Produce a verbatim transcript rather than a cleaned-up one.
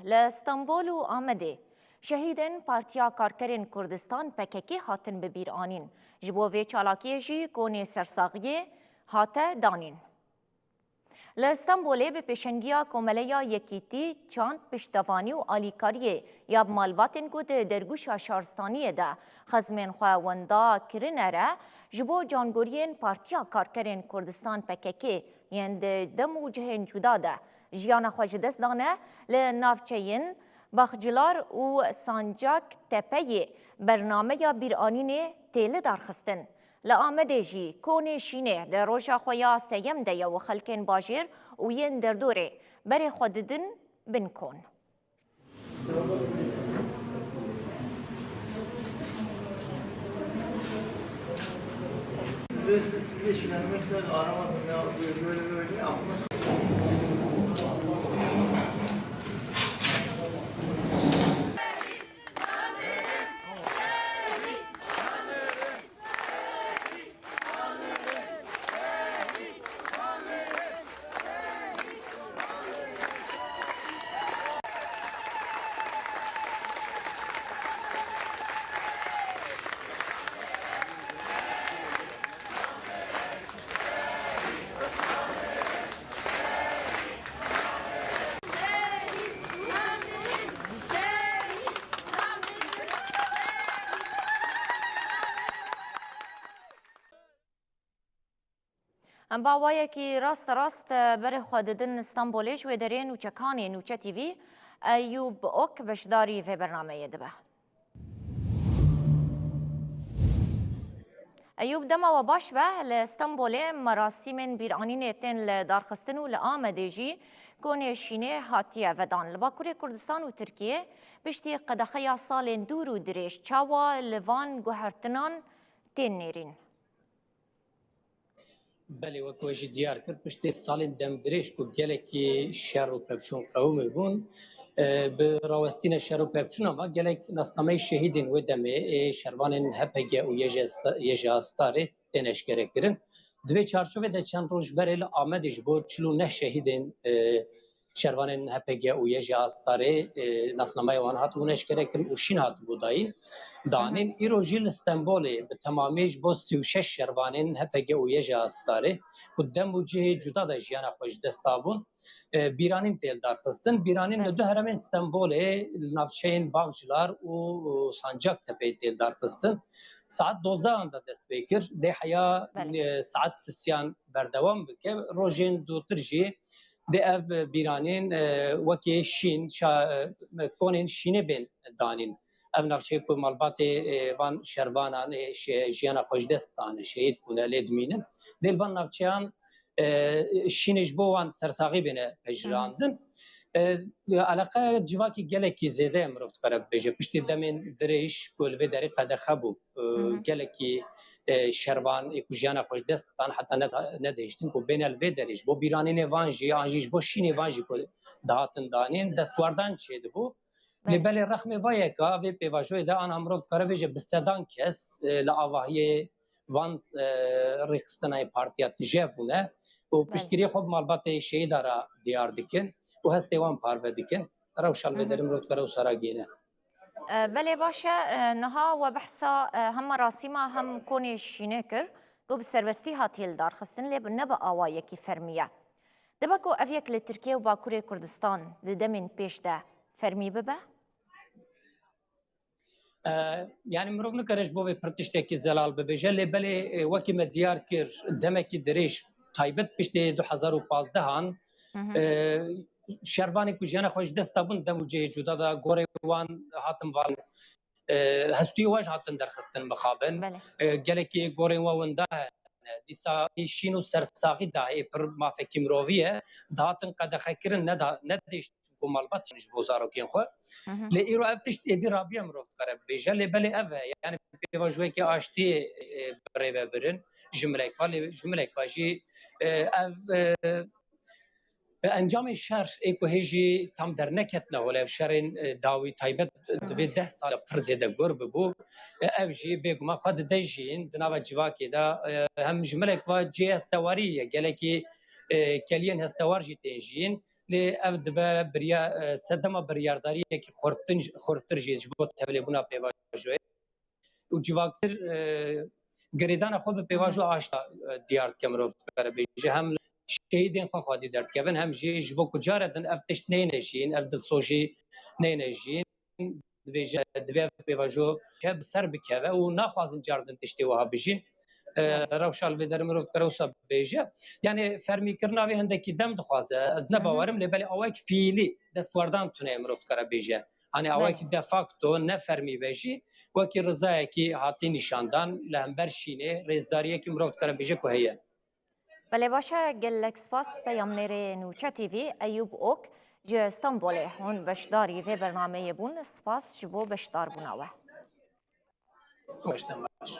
Li Stenbol û Amedê şehîdên Partiya Karkerên Kurdistan P K K hatin bi bîr anîn. Ji bo vê çalakiyê jî konê sersaxiyê hate danîn. Li Stenbolê bi pêşengiya Komeleya Yekîtî, çand, piştevanî û alîkariyê ya bi malbatên ku di dergûşa şaristaniyê de xizmên xwe wenda kirine re, ji bo cangoriyên Partiya Karkerên Kurdistan P K K yên di dem û cihên cuda de jiyana xwe ji dest dane, li navçeyên Baxcilar û Sancak Tepeyê bernameya bîranînê tê lidarxistin. Li Amedê jî konê şînê di roja xwe ya seyem de ye û xelkên bajêr û yên derdorê berê xwe didin bin kon. Em bi awayekî rast rast, e, berê xwe didin Stenbolê, ji wê derê nûçekanê Nûçe T V, Eyûb Ok beşdarî vê bernameyê dibe. Eyûb, dema we baş be. Li Stenbolê merasîmên bîranînê tên li darxistin û li Amedê jî konê şînê hatiye vedan. Li Bakurê Kurdistan û Tirkiyê piştî qedexeya salên dûr û dirêj çawa li van guhertinan tên nêrîn? Belê, wek we jî diyar kir, piştê salên demdirêj ku gelekî şer û pevçûn qewimî bûn, e, bi rawestîna şer û pevçûna ve gelek nasnameyê şehîdên wê demê ê şervanên H P G û Y J Asta-, Y J Astarê tên eşkere kirin. Di vê çarçovê de çend roj berê li Amedê ji bo çil û neh şehîdên, e, şervanên H P G û Y J Astarê, e, nasnameya wan hatibûn eşkere kirin û şîn hatibû dayîn, danîn. Îro jî li Stenbolê bi temamî ji bo sî û şeş şervanên H P G û Y J Astarê ku dem û cihê cuda de jiyana xwe ji dest dabûn, e, bîranîn tê lidarxistin. Bîranîn li du heremên Stenbolê, li navçeyên Bağcılar û, û Sancaktepe'yê tê lidarxistin. Saet dozdehan de dest pê kir. Dê heya, e, saet sisiyan berdewam bike. Rojên zûtir jî dê ev bîranîn, e, wekî şîn, şa-, e, konên şînê bên danîn. Ev navçeyê ku malbatê, e, van şervanan, e, şe-, jiyana xwe ji dest dane, şehîd bûne, lê dimînin. Dê li van navçeyan, e, şînê ji bo wan sersaxî bêne pejirandin. E, eleqe civakî gelekî zêde ye, mirov dikare bibêje. Piştî demên dirêj ku li vê derê qedexe bû, e, gelekî, e, şervan ê ku jiyana xwe ji dest dan heta neda-, nedihiştin ku bêne li vê derê ji bo bîranînê van jî, an jî ji bo şînê van jî ku dihatin danîn, destwardan çêdibû. Lê belê rexmê va yeka vê pêvajoyê de ana mirov dikare bêje bi sedan kes, e, li avahiyê van, e, rêxistinayê partiya tije bûne û piştgiriyê xwe bi malbatê şehîda re diyar dikin û hestê wan parve dikin. Rewşa li vê derê mirov dikare wisa ragihîne. E, belê baş e, e, niha we behsa, e, hem merasîma hem konê şînê kir ku bi serbestî hatiye lidarxistin, lê bi, ne bi awayekî fermî ye. Dibe ku ev yek li Tirkiye û Bakurê Kurdistan di demên pêş de fermî bibe? E, yanî mirov nikare ji bo vê pir tiştekî zelal bibêje, lê belê, e, wekî me diyar kir, demekî dirêj, taybet piştê du hezar û pazdehan, e, şervanên ku jiyana xwe ji dest dabûn dem û cihê cuda de gorê wan hatin van, e, hestûyê wan jî hatin derxistin mixabin. E, gelekî gorên wan winda hene. Dîsa şîn û sersaxî dahê pir mafekî mirovî ye. Dihatin qedexekirin, neda-, nedihiştin ku malbat çin ji bo zarokên xwe. Lê îro ev tişt êdî rabiye mirov dikare bibêje. Lê belê ev e. Yani pêvajoyekê aştiyê, e, birêve birin ji milek ve. Lê ji milek ve jî, e, ev, e, encamê şer ê ku hê jî tam derneketine hole, ev şerên, e, dawî taybet di vê deh sal de pir zêde gur bibû. E, ev jî bêguman xwe dide jiyîn di nava civakê de, e, hem ji milek ve cihê hestewarî ye. Gelekî, e, keliyên hestewar jî tên jiyîn. Lê ev dibe birya, e, sedema biryardariyekî xurtin, xurtir jî ji bo tevlêbûna pêvajoyê. Û civaktir, e, girêdana xwe bi pêvajo aşta, e, diyar dike, mirov dikare bêje. Hem şehîdên xwe xwedî derdikevin, hem jî ji bo ku care din ev tişt neyne jiyîn, ev dilsojî neyne jiyîn. Dibêje, divê ev pêvajo ke bi ser bikeve û naxwazin car din tiştê wiha bijîn. E, rewşa li vê derê mirov dikare wisa bibêje. Yani fermîkirina vê hindekî dem dixwaze. Ez ne bawerim, lê belê awayek fiîlî destwerdan tune ye mirov dikare bêje. Hani awayekî de facto ne fermî be jî, wekî rizayekî hatî nîşandan li hember Şînê, rêzdariyekî mirov dikare bêje ku heye. Belê baş e, gelek spas peyamnêrê Nûçe T V Eyûb Ok ji Stenbolê hûn beşdarî vê bernameyê bûn. Spas ji bo beşdarbûna we. Baş, dem baş.